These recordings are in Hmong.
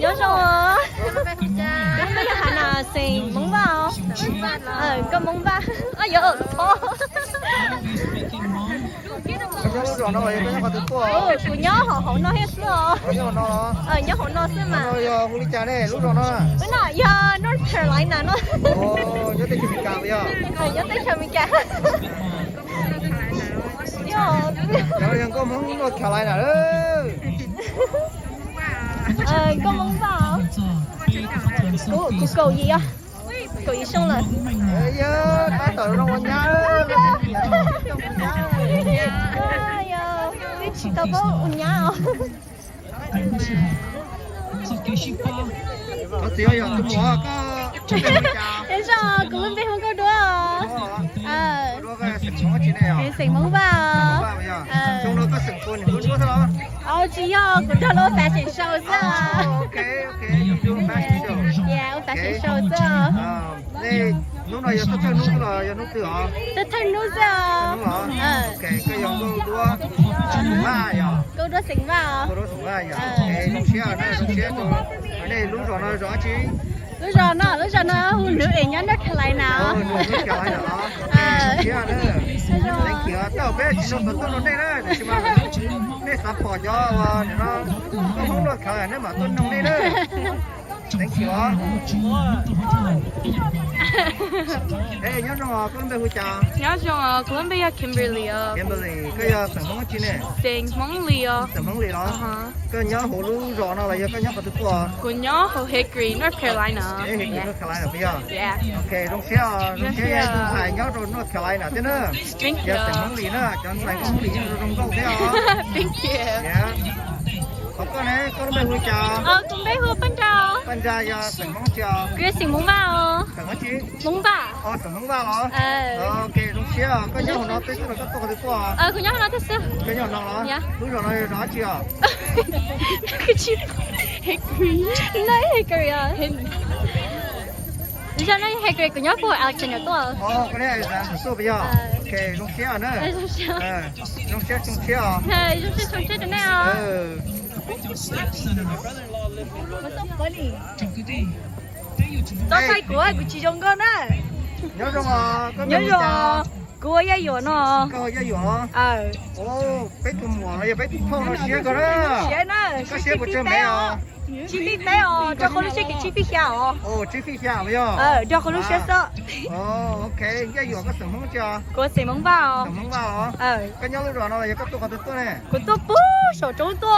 Nyob zoo os. Koj yog hav na, xeem Hmoob Vaj os? Koj Hmoob Vaj? Yog, kuv nyob hauv no thiab xwb os. Nyob hauv no xwb mas. Lub no yog North Carolina no. Nyob teb chaws Amelikas. Yog nkauj Hmoob North Carolina. Nkauj Hmoob Vaj. Kuv kaum yim os. Kaum yim xyoo lawm. Tab tom zoo ua nyab. Twb tsis tau paub ua nyab os. Nyob zoo, kuv lub npe hu Nkauj Duab os. Xeem Hmoob Vaj. Tsis yog, kuv nrog lub fashion show xwb. Ua fashion show xwb. Hnub no yog thawj hnub los yog hnub twg os? Thawj hnub xwb os. Koj yog Nkauj Duab Vaj yog? Nkauj Duab xeem Vaj os. Zoo siab, zoo siab rau nej. Lub zos no zos dab tsi? Lub zos no, lub zos no hu New Ulm, nyob North Carolina. Thank you, tau peb tsis tau tuaj nug nej na, tiam sis mas nej xav pom cov uas nim no Hmoob North Carolina nej mam tuaj nug nej na. Thank you. Nyob zoo, koj lub npe hu cas? Nyob zoo, kuv lub npe yog Kimberly os. Kimberly, koj yog xeem Hmoob dab tsi ne? Xeem Hmoob Lis os. Xeem Hmoob Lis los? Koj nyob hauv lub zos no los yog koj nyob qhov twg tuaj? Kuv nyob hauv Hickory, North Carolina. Hickory, North Carolina puas yog? Ok, zoo siab, zoo siab tus ntxhais nyob rau North Carolina thiab na. Yog xeem Hmoob Lis na, cov ntxhais Hmoob Lis yeej zoo nkauj thiab os. Thank you. Qhov koj ne, koj lub npe hu li cas? Kuv npe hu Paj Nra. Paj Nra yog xeem Hmoob dab tsi os? Kuv yog xeem Hmoob Vaj os. Xeem Hmoob dab tsi? Hmoob Vaj. Xeem Hmoob Vaj los? Ok, zoo siab, koj nyob hauv no thiab xwb los koj tuaj qhov twg tuaj? Kuv nyob hauv no thiab xwb. Koj nyob hauv no los? Lub zos no yog zos dab tsi os? Hickory os. Lub zos no yog Hickory, kuv nyob puag Alexander tuaj. Koj nyob Alexander tuaj puas yog? Ok, zoo siab na. Zoo siab, zoo siab os. Zoo siab, zoo siab rau nej os. Txhob thaij kuv, kuv tsis zoo nkauj na. Nyob zoo, koj nyob zoo. Kuv ua Yaj Yuam no. Koj ua Yaj Yuam los? Peb tus muam los yog peb tus phauj no siab koj na. Siab na, koj siab puas tsawg mev os? Tsib feet peb os, nrog qhov lub siab ces tsib feet xya os. Tsib feet xya os yog? Nrog qhov lub siab xwb. Ok, Yaj Yuam, koj xeem Hmoob dab tsi os? Kuv xeem Hmoob Vaj os. Xeem Hmoob Vaj los? Koj nyob lub zos no los yog koj tuaj qhov twg tuaj ne? Kuv tuaj puag saum roob tuaj.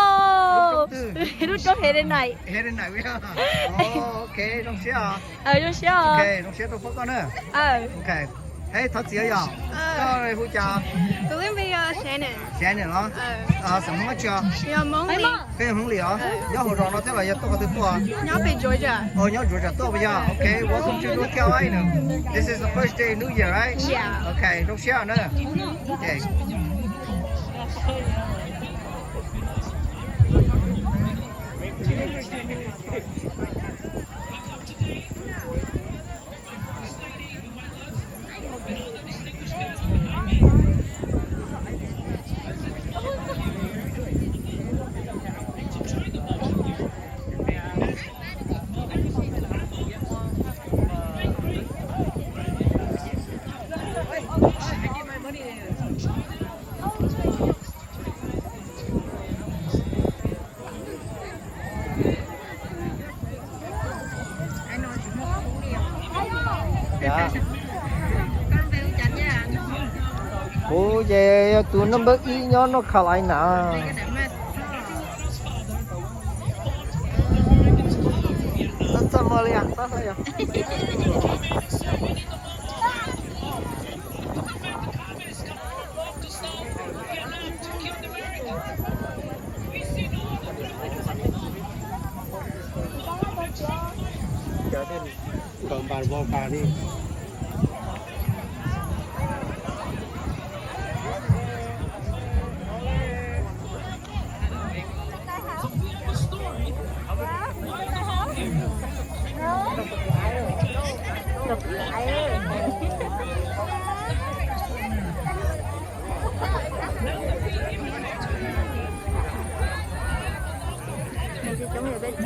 Lub roob Henry Knight. Henry Knight. Ok, zoo siab os. Zoo siab os. Zoo siab tuaj pom koj na. Hais thov txim yom. Koj hu cas? Kuv lub npe yog Shannon. Shannon los? Xeem Hmoob dab tsi os? Koj yog Hmoob Lis os? Nyob hauv zos no thiab los yog tuaj qhov twg tuaj? Nyob pem Georgia. Nyob Georgia tuaj puas yog? Ok, welcome to North Carolina. This is the first day of New Year, right? Yeah. Ok, zoo siab na. Kuv ces yog tus number ib nyob North Carolina.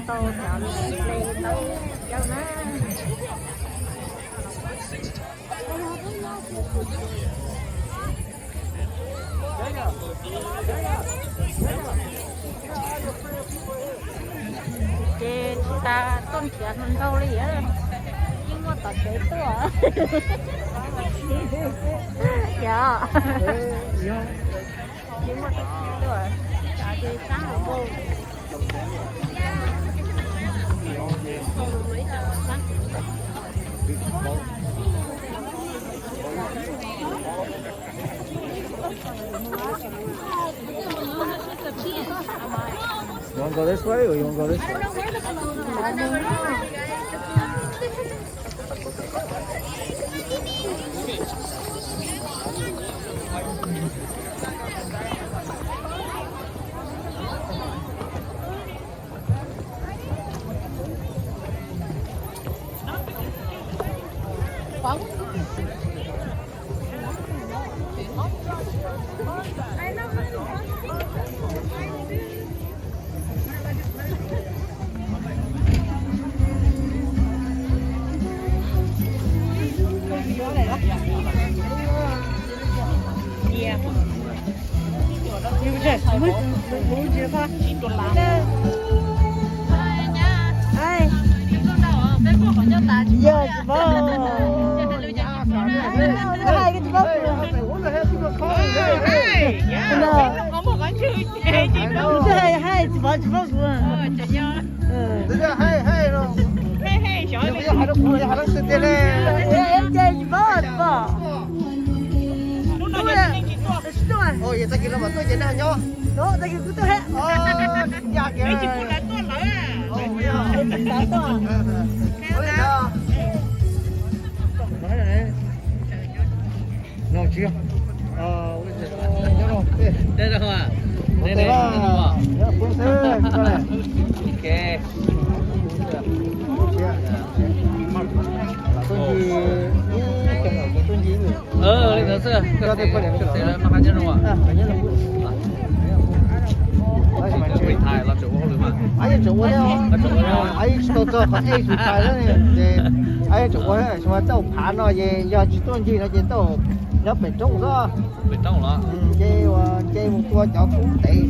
Tau cov ple tau cawv na. Ces tsis tas tuaj nrhiav hluas nraug li, yeej muaj tom tsev tuaj. Yog, yeej muaj tom tsev tuaj, ces sab hauv npau. You want to go this way or you want to go this way? Yog tsis paub, hais tsis paub. Hais tsis paub tsis paub kuv. Ces tsis paub tsis paub. Tsis tuaj. Tag kis kuv tuaj thiab. No tsis. Tus twg xav ua, tsis tau txog qhov ej tus txhais xwb, ces tseem ua txoj phav no ces yog tsis tuaj ncig no ces tau nyob pem roob xwb. Ces ua nce mus tua cov kub tev,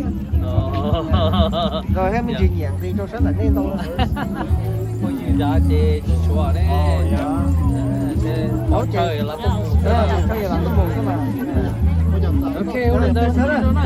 nkawd thiab me ntsis nyiam nqis rau sab nram nej ntau. Phooj ywg nrad ces tsis tshuav ne. Pov tsawg los tuaj mus xwb mas. Ok, ua li ntawd xwb na.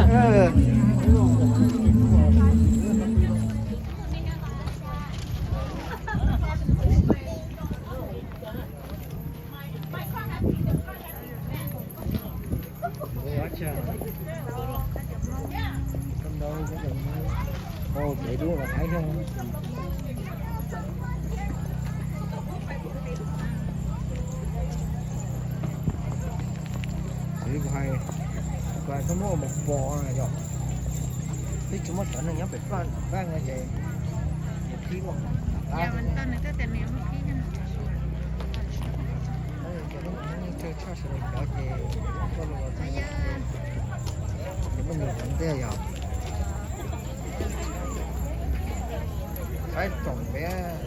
Txiv kuv hais, kuv hais koj muab ua mus pos yom. Twb tsis muaj cov neeg nyob pem plaj nram npaj no ces mus qhib ua. Cov neeg tsawg tshaj sawv daws cov ces koj los txog ces muaj nyias cov ntej yom. Saib tsoom peb.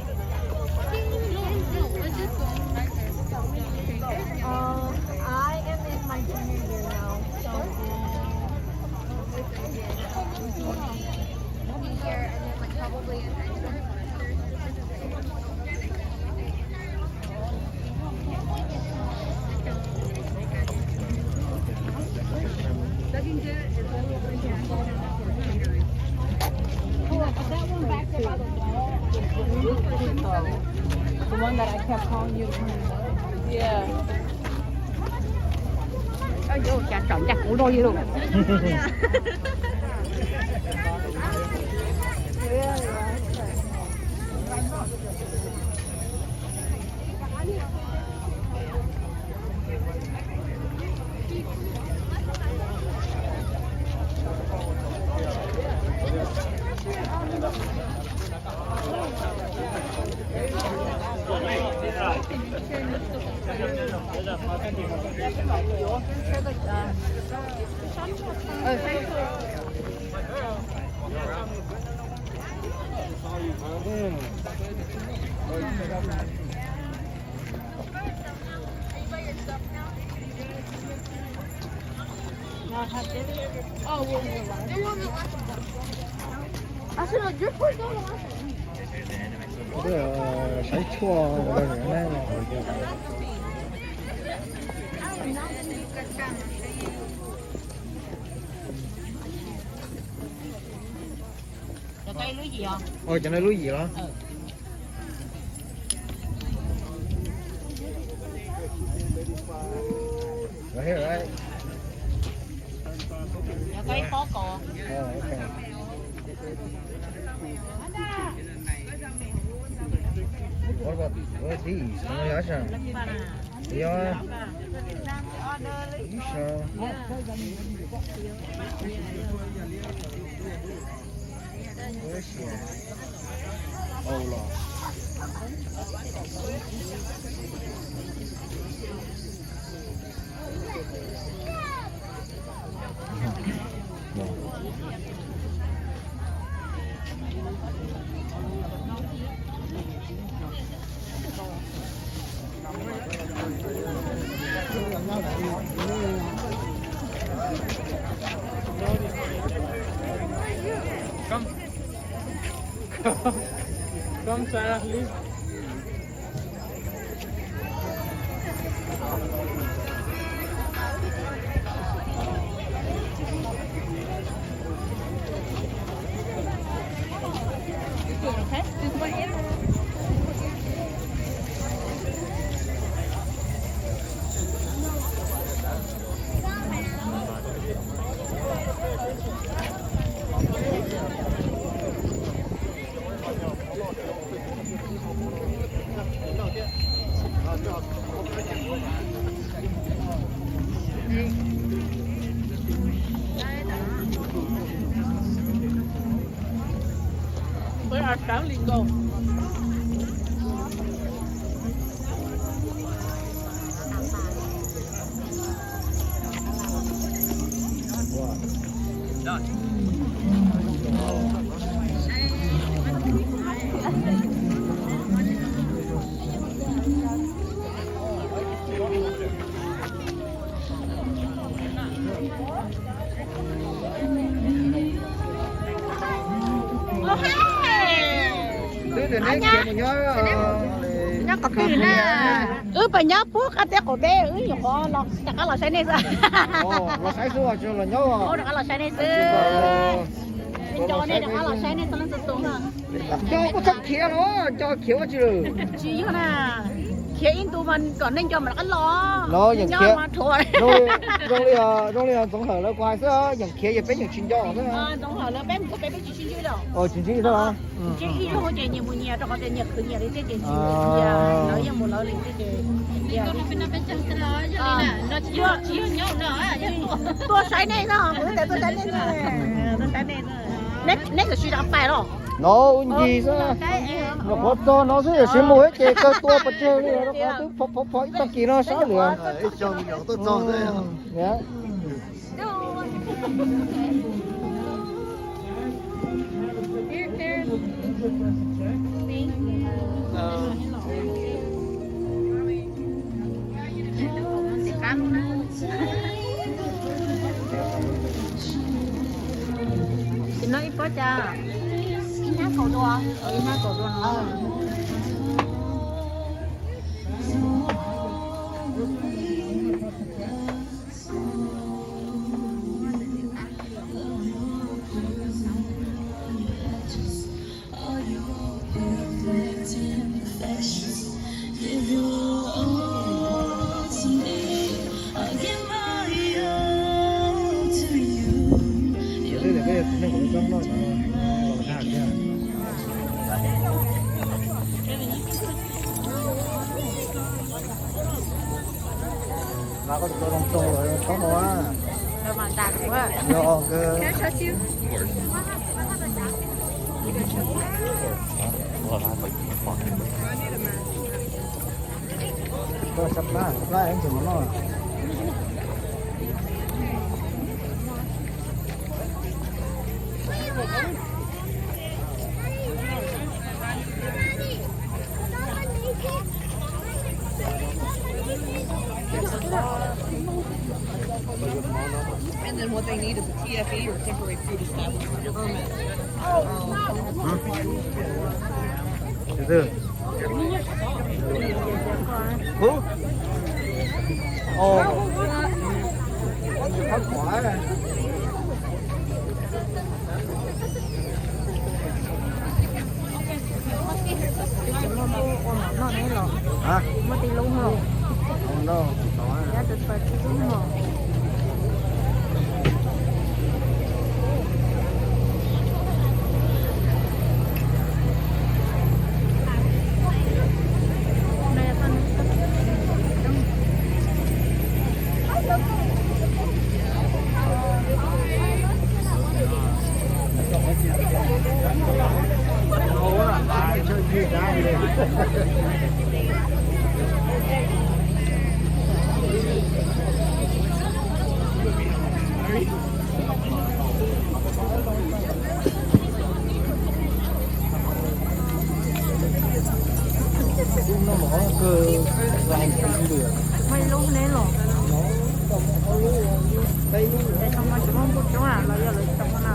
Um, I am in my junior year now, so The one that I kept calling you. Yeah. Ua cas tsaum ncaj kuv zoj li lauj. Saib tshuaj. Cov no lub yim los? Nyob qhov twg na? Wb pab nyob puag qab teb qaum teb, wb nyuam qhuav rov qab los saib nej xwb. Rov qab los saib nej xwb. Nco nej rov qab los saib nej xwb leej xwb xwb na. Nco puas txog khiav los, nco khiav ua tsi lawm? Tsis yog na, khiav ib ntus mas kom nej nco mas rov qab los. Nyob mas rhuav. Zoo li Ntxoov Hawm lawv kuv hais xwb, yeem khiav yog peb yeem tsis nco xwb. Ntxoov Hawm lawv peb mus peb tsis sib ntsib li. Tsis ntsib xwb los? Ntsib ib zaug ces nyias mus nyias, rau qhov tias nyias khwv nyias li thiab ces tsis nyias, lawv yeej mus lawv li thiab ces tuaj saib nej xwb, kuv twb tias tuaj saib nej xwb. Neb tsis tau pais los? No, u ncig xwb. Nyuam qhuav txog no xwb, yog tsis mus ces kawg tua pes tsawg li, rau qhov twb phov phov ib tag kis no sab lawm. Tsis no ib pob cas? Ib hnab kaum dua. Ib hnab kaum dua no. Mas koj tus zoo zoo lawm txhob mus a. Yog kawg. Koj sab plab, sab plab es ntxim mus noj. F E or temporary food establishment. Thứ tư. Hú. Ồ. Hả? Muaj tib lub hlo. Ov, no, tib lub hlo. Muaj ib lub neb los. Tsis muaj npus coob los yog lawv tsis tau muaj na.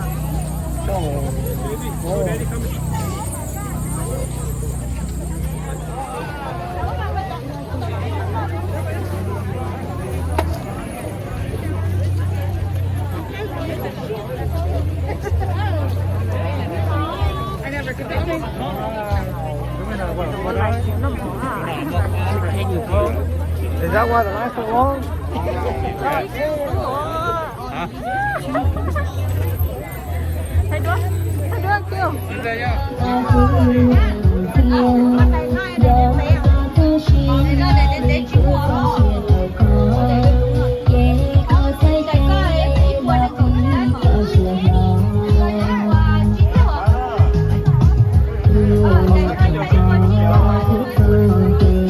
Is that why the last one long? Hả?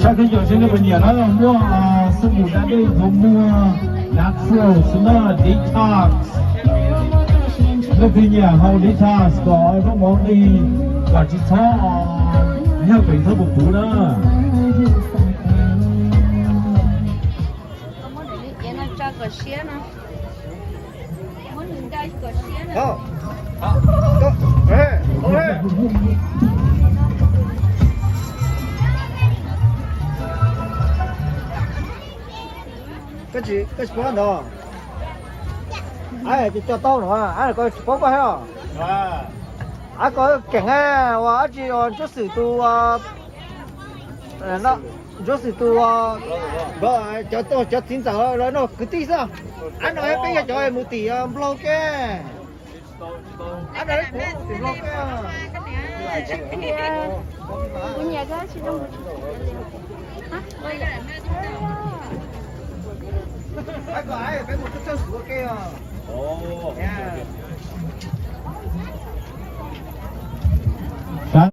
Saib khaub ncaws seb nej puas nyiam na, muaj xab npum da dej, muaj natural na, detox. Leej twg nyiam haus detox kom zaub mov nqis, kom tsis txhob, yog pem txhob puv puv na. Koj tsis paub ntawd, a, tsis tau no, a, koj tsis paub koj thiab os. A, koj keem a, ua dab tsi, Ntsuab Xwm tus, Ntsuab Xwm tus, cov, cov txiv ntxawm lawv no kwv tij xwb. A, no peb yog cov mus tim Nplog ke. A, no peb mus tim Nplog ke. Kuv nyiam koj tsis zoo. A, koj, peb mus thawj thawj xwm ua ke os.